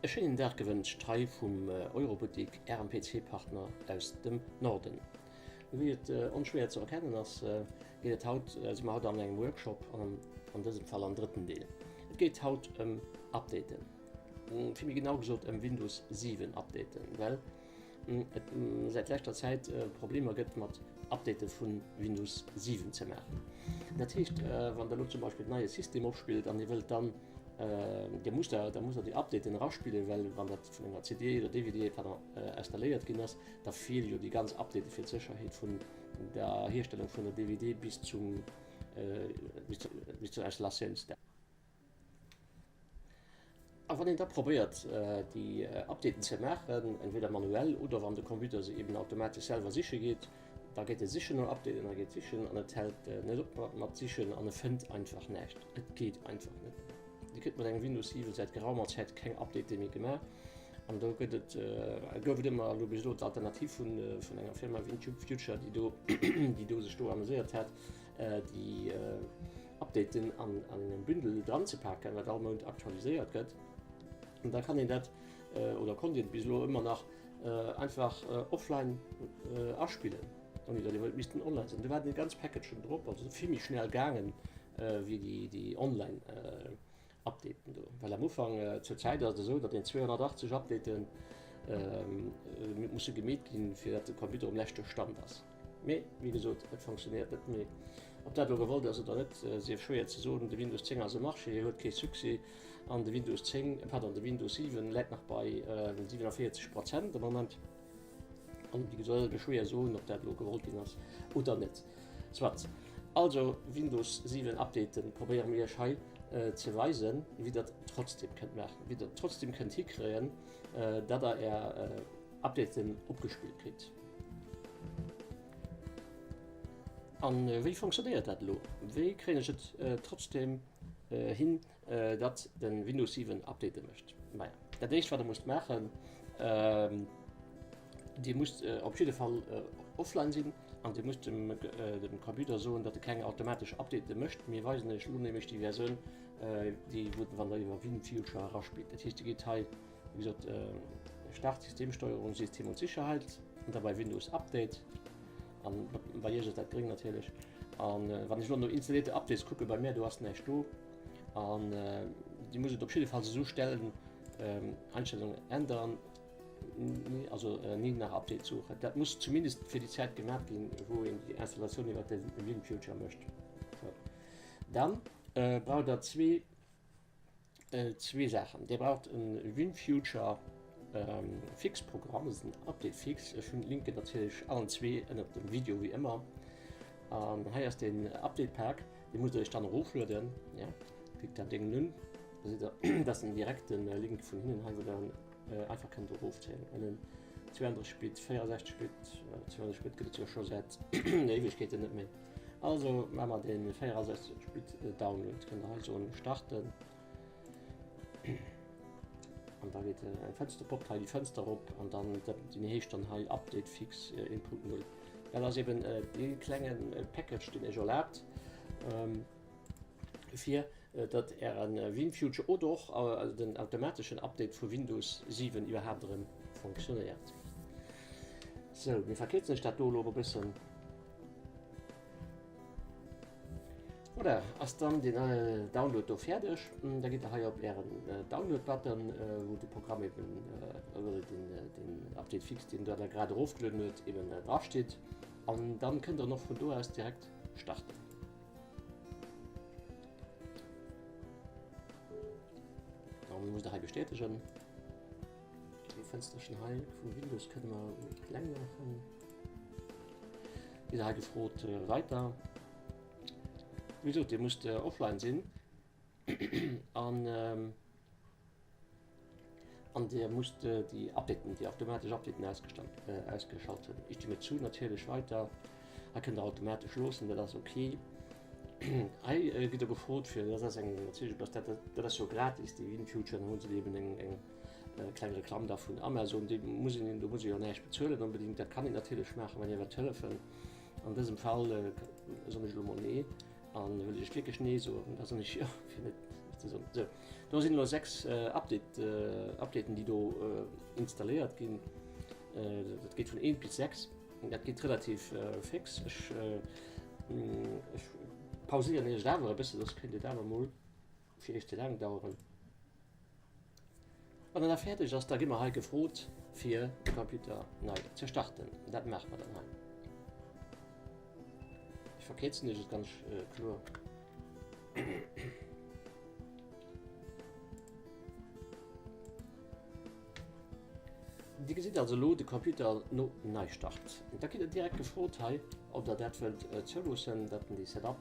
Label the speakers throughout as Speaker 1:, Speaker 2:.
Speaker 1: E schéinen Dag gewënscht hei vum Euroboutique, Ärem PC-Partner aus dem Norden. Wéi et onschwéier ze erkennen ass, geet et haut, si mer haut an engem Workshop an an dësem Fall am drëtten Deel. Et geet haut ëm Updaten, vill méi genau gesot ëm Windows 7 Updaten, well et säit leschter Zäit Problemer gëtt mat Update vu Windows 7 ze maachen. Dat heescht, wann der elo zum Beispill den neie System opspillt an Dir wëllt dann, Dir musst da, da musst der déi Updaten eraspillen, well wann dat vun enger CD oder DVD, pardon, installéiert ginn ass, da feele jo déi ganz Update fir d'Sécherheet vun der Hierstellung vun der DVD bis zum, bis zur Installatiounsdag. A wann een da probéiert déi Updaten ze maachen, entweder manuell oder wann de Computer se eben automatesch selwer siche geet, da geet e sichen no Updaten a geet sichen an et hält net op mat sichen an e fënnt einfach näischt. Et geet einfach net. Dir kritt mat engem Windows 7 säit geraumer Zäit keng Update méi gemaach an do gëtt et, gouf et ëmmer elo bis elo d'Alternativ vun enger Firma WinTubeFuture, déi do, déi do sech do ameséiert hat, déi Updaten an engem Bündel dran ze paken, wat all Mount aktualiséiert gëtt. An da kann een dat, oder konnt een bis elo ëmmer nach einfach offline aspillen, ouni datt ee huet missten online sinn. Do war den ganz Package schonn drop, also vill méi schnell gaangen wéi déi online. Updaten do, well am Ufank, zur Zäit ass et esou, datt een 280 Updaten musse gemeet ginn, fir datt de Computer um leschte Stand ass. Mee wéi gesot, et fonctionnéiert net méi. Ob dat elo gewollt ass oder net, sief schwéier ze soen. De Windows 10 ass um Marché, huet kee Succès an de Windows 10, pardon, de Windows 7 läit nach bei 47 Prozent am Moment. An wéi gesot, ass et schwéier soen, ob dat elo gewollt ginn ass oder net. Soit. Also Windows 7 Updaten probéiere mir iech hei ze weisen, wéi der et trotzdem kënnt maachen, wéi der et trotzdem kënnt hikréien, datt der är Updaten opgespillt kritt. An wéi fonctionnéiert dat elo? Wéi kréien ech et trotzdem hin, datt de Windows 7 Update mécht? Maja, dat éischt wat der musst maachen, Dir musst op jidde Fall offline sinn an Dir musst dem Computer soen, datt e keng automatesch Update mécht. Mir weisen Iech elo nämlech déi Versioun, déi wou wann der iwwer WinFuture eraspillt. Dat heescht, Dir gitt hei, wéi gesot, Start, Systemsteuerung, System und Sicherheit an da bei Windows Update an bei Iech ass dat gréng natierlech. An wann ech elo no installierte Updates kucke bei mär, do ass näischt do. An Dir musst et op jidde Fall esou stellen, Einstellungen ändern, Also ni nach Updates suchen. Dat muss zumindest fir déi Zäit gemaach ginn, wou een déi Installatioun iwwer de WinFuture mécht. So. Dann äh, braucht der zwee, äh, zwee Saachen. Dir braucht en WinFuture ähm, Fix-Programm, das ist en Update Fix. Ech hunn d'Linken natierlech allen zwee ënnert dem Video wéi ëmmer. An hei ass den Update Pack, dee musst der iech dann eroflueden. Ja. Klickt dat Ding un, da seht der, das ist den direkten Link vun hinnen hei, wou der einfach kënnt erofzéien. Ënnen 32 Bit, 64 Bit, 32 Bit gëtt et jo scho säit Éiwegkeeten net méi. Also maache mer den 64 Bit Download. Kënnt der hei soen starten. An da geet eng Fënster, poppt hei déi Fënster op an dann den heescht dann hei Update fix 1.0. Dat ass eben dee klenge Package, deen iech erlaabt, fir datt ären WinFuture oder och den automateschen Update vu Windows 7 iwwerhaapt erëm fonctionnéiert. Sou, mir verkierzen ech dat do elo e bëssen. Voilà, ass dann den Download do fäerdeg. Da gitt der hei op ären Download-Button, wou de Programm eben, oder den, den Update fix, deen der da grad erofgelueden huet, eben drasteet. An dann kënnt der en och vun do aus direkt starten. Dann muss der hei bestätegen. Die Fensterchen hei vum Windows kënne mer méi kleng maachen. Wieder hei gefrot äh, weiter. Wéi gesot, Dir musst äh, offline sinn. An ähm, An Dir musst déi Updaten, déi automatesch Updaten ausgeschalt hunn. Ech stemme zu natierlech weiter. Hei kënnt Der automatesch loossen, dat ass ok. Hei gitt Der gefrot fir, dat ass eng natierlech, ass dat, dat ass jo gratis déi WinFuture, dann hu se eben eng eng kleng Reklamm da vun Amazon, déi muss een, do muss ee jo näischt bezuelen onbedéngt. Dat kann een natierlech maachen, wann ee wëllt hëllefen. An dësem Fall soen ech elo mol nee an wëll ech wierklech nee soen, da soen ech jo, fir net. ze soen. Sou, do sinn elo 6 Update, Updaten, déi do installéiert ginn. Dat geet vun 1 bis 6. Dat geet relativ fix. Ech, ech pauséieren iech et awer e bësse, soss kéint et awer mol fir iech ze laang daueren. Wann en da fäerdeg ass, da gi mer hei gefrot fir de Computer nei ze starten. Dat maache mer dann hei. Ech verkierzen iech et ganz kloer. Dir gesitt also elo de Computer no Neistart. Da kritt der direkt gefrot hei, ob der dat wëllt zouloossen, datt en dee Setup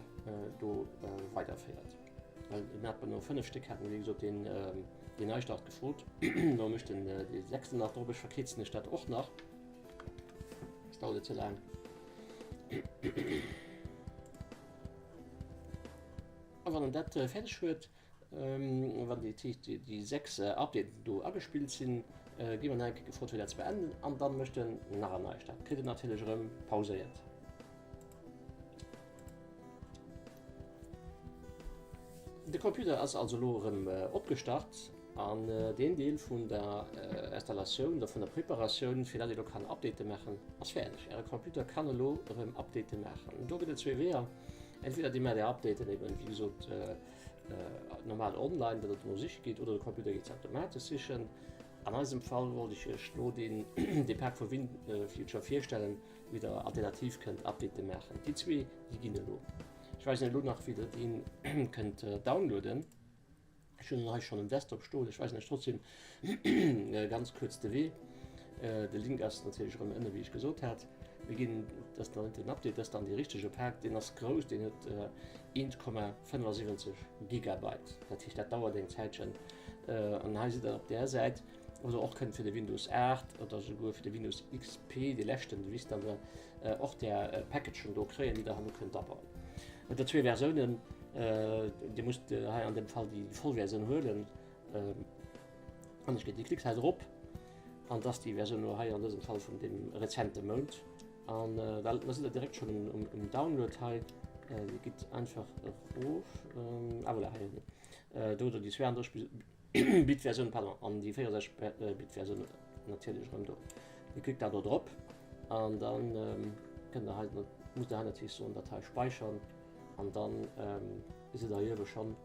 Speaker 1: do weiderféiert. Well en hat no 5 Stéck hat en wéi gesot deen deen Neistart gefrot. Lo mécht en dee sechsten nach drop. Ech verkierzen iech dat och nach. Es dauert net ze laang. A wann en dat fäerdeg huet, wann déi déi 6 Updaten do agespillt sinn, gi mer nach eng Kéier gefrot fir dat ze beenden an dann mécht en nach en Neistart. Kritt en natierlech erëm pauséiert. De Computer ass also elo erëm opgestart an deen Deel vun der Installatioun oder vun der Preparatioun, fir dat ee elo kann Update maachen, ass fäerdeg. Äre Computer kann elo erëm Update maachen. Do gëtt et zwee Weeër, Entweder Dir maacht Är Updaten eben, wéi gesot, normal online, datt et no siche geet, oder de Computer geet se automatesch sichen. An eisem Fall wollt ech Iech elo deen dee Pak vu WinFuture virstellen, wéi Der alternativ kënnt Update maachen. Déi zwee, déi ginn elo. Ech weisen elo nach, wéi Der deen kënnt downloaden. Ech hunn en hei schonn um Desktop stoen. Ech weisen Iech trotzdem ganz kuerz de Wee. De Link ass natierlech erëm ënne, wéi ech gesot hat. Mir ginn, dat ass dann net den Update, dat ass dann dee richtege Pak. Deen ass grouss, deen huet 1,75 Gigabyte. Dat heescht, dat dauert eng Zäitchen. An hei sidd Der op där Säit, wou Der och kënnt fir de Windows 8 oder souguer fir de Windows XP, dee leschten, de Vista, och där Packagen do kréien, déi Der herno kënnt abauen. Et gëtt zwee Versiounen. Dir musst hei an dem Fall déi voll Versioun huelen. An ech Dir klickt hei drop an dass déi Versioun elo hei an dësem Fall vun dem rezente Mount. An da sidd der direkt schonn um Download hei. Dir gitt einfach erof. Ah voilà, hei do hutt der déi 32 Bit Versioun, pardon, an déi 64 Bit Versioun natierlech erëm do. Dir klickt da do drop an dann kënnt der hei, musst der hei natierlech soen Datei speichern an dann sidd der hei schonn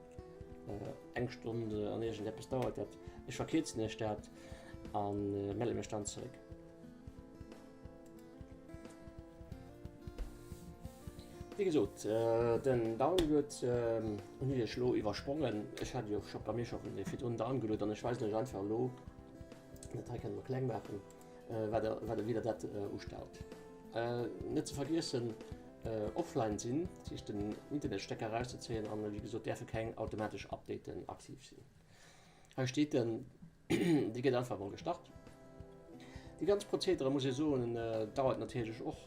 Speaker 1: eng Stonn an iergendeppes dauert dat. Ech verkierzen iech dat an melle mech dann zeréck. Wéi gesot, den Download hunn ech elo iwwersprongen. Ech hat jo scho bei mir scho virdrun downgeluet an ech weisen iech einfach elo, dat hei kënne mer kleng maachen, wat der, wat der, wéi der dat ustellt. Net ze vergiessen, offline sinn, dat heescht den Internetstecker erauszezéien an wéi gesot däerfe keng automatesch Updaten aktiv sinn. Hei steet den. Déi gëtt einfach emol gestart. Déi ganz Prozedere muss ee soen, dauert natierlech och,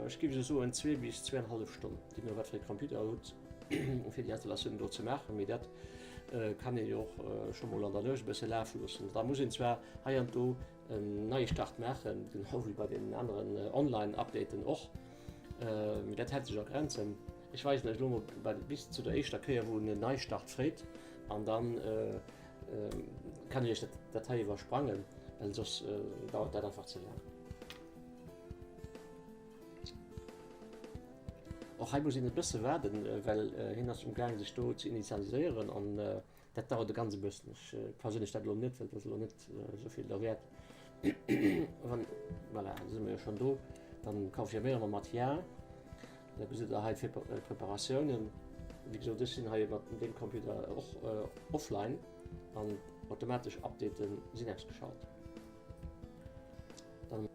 Speaker 1: ech géif esou soen, zwee bis zweeanenhallef Stonn, deemno wat fir e Computer Der hutt, fir déi Installatioun do ze maachen. Mee dat kann ee jo och scho mol an der Nuecht e bësse lafe loossen. Da muss een zwar hei an do en neie Start maachen, genau wéi bei deenen aneren Online-Updaten och, mee dat hält sech a Grenzen. Ech weisen lech elo mol bei bis zu der éischter Kéier, wou en en Neistart freet an dann kann ech iech dat hei iwwersprangen, well soss dauert dat einfach ze laang. Och hei muss een e bësse waarden, well hien ass umgaang sech do ze initialiséieren an dat dauert e ganz e bëssen. Ech perséinlech dat elo net, well dat ass elo net esou vill derwäert. Wann, voilà, da si mer jo schonn do. Dann confirméiere mer mat Ja. Da gesitt Der hei d'Preparatiounen. Wéi gesot, ech sinn hei mat deem Computer och offline an automatesch Update sinn ausgeschalt. Dann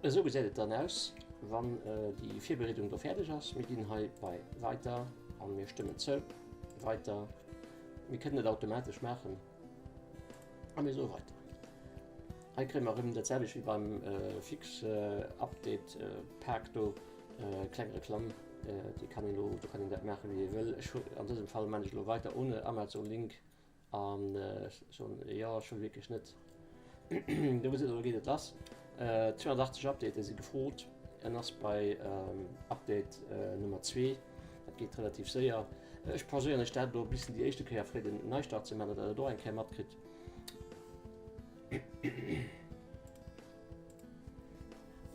Speaker 1: esou gesäit et dann aus, wann déi Virbereedung do fäerdeg ass. Mir ginn hei bei Weiter an mir stëmmen zou. Weiter. Mir kënnen et automatesch maachen. A mir soe weiter. Hei kréie mer erëm dat selwecht wéi beim Fix Update Pak do, kleng Reklamm, déi kann een elo, do kann een dat maachen wéi ee wëll. Ech hu an dësem Fall maan ech elo weiter ohne Amazon Link an soen jo ech wëll wierklech net. Do gesitt der, do geet et lass. 280 Update si gefrot, en ass bei Update Nummer 2, dat geet relativ séier. Ech pauséieren iech dat elo bis en déi éischte Kéier freet en Neistart ze man, datt der et och eng Kéier matkritt.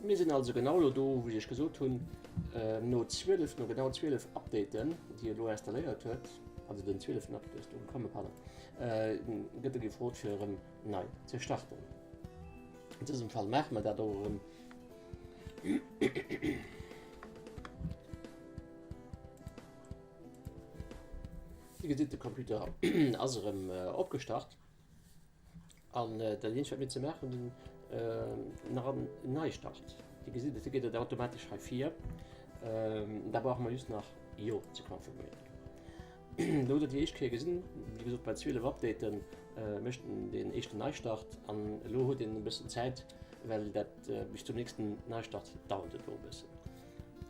Speaker 1: Mir sinn also genau elo do, wou ech iech gesot hunn, no 12, no genau 12 Updaten, déi e elo installéiert huet, also den 12. Update ass do gekommen, pardon, gëtt e gefrot fir erëm nei ze starten. An dësem Fall maache mer dat och erëm. Dir gesitt, de Computer ass erëm opgestart. An dat eenzegt wat mir ze maachen hunn, nach en Neistart. Dir gesitt et, da geet et automatesch hei vir. Da brauche mer just nach Jo ze konfirméieren. Do hutt der déi éischt Kéier gesinn, wéi gesot bei 12 Updaten mécht en deen éischten Neistart an elo huet een e bëssen Zäit, well dat bis zum nächsten Neistart dauert et elo e bëssen.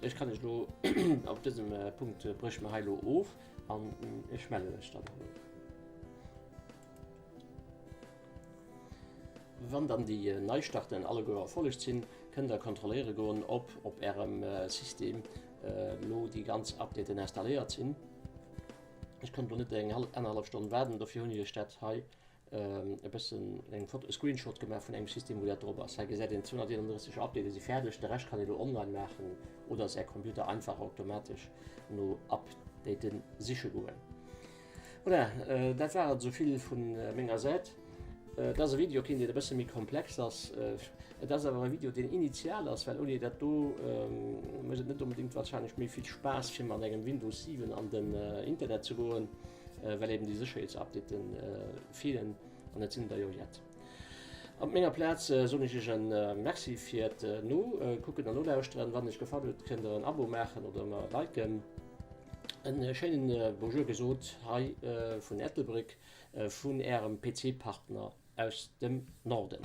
Speaker 1: Ech kann iech elo op dësem Punkt bréche mer hei elo of an ech mellen mech dann elo. Wann dann déi Neistarten alleguer erfollegt sinn, kënnt der kontrolléiere goen, ob op ärem System elo déi ganz Updaten installéiert sinn. Ech konnt elo net eng anerhallef Stonn waarden, dofir hunn ech iech dat hei e bëssen eng Foto, e Screenshot gemaach vun engem System, wou dat drop ass. Hei gesäit een 231 Update si fäerdeg, de Rescht kann ee lo online maachen oder säi Computer einfach automatesch no Updaten siche goen. Voilà, dat war et esou vill vu menger Säit. Et ass e Video ginn, deen e bësse méi komplex ass. Et ass awer e Video, deen initial ass, well ouni dat do mécht et net onbedéngt warscheinlech méi vill Spaass, fir mat engem Windows 7 an den Internet ze goen, well eben déi Sécherheetsupdaten feelen an et sinn der jo jett. Op menger Plaz soen ech iech e Merci fir d'Nokucken an Nolauschteren. Wann et iech gefall huet, kënnt der en Abo maachen oder mer liken. En schéinen Bonjour gesot hei vun Ettelbréck, vun ärem PC-Partner aus dem Norden.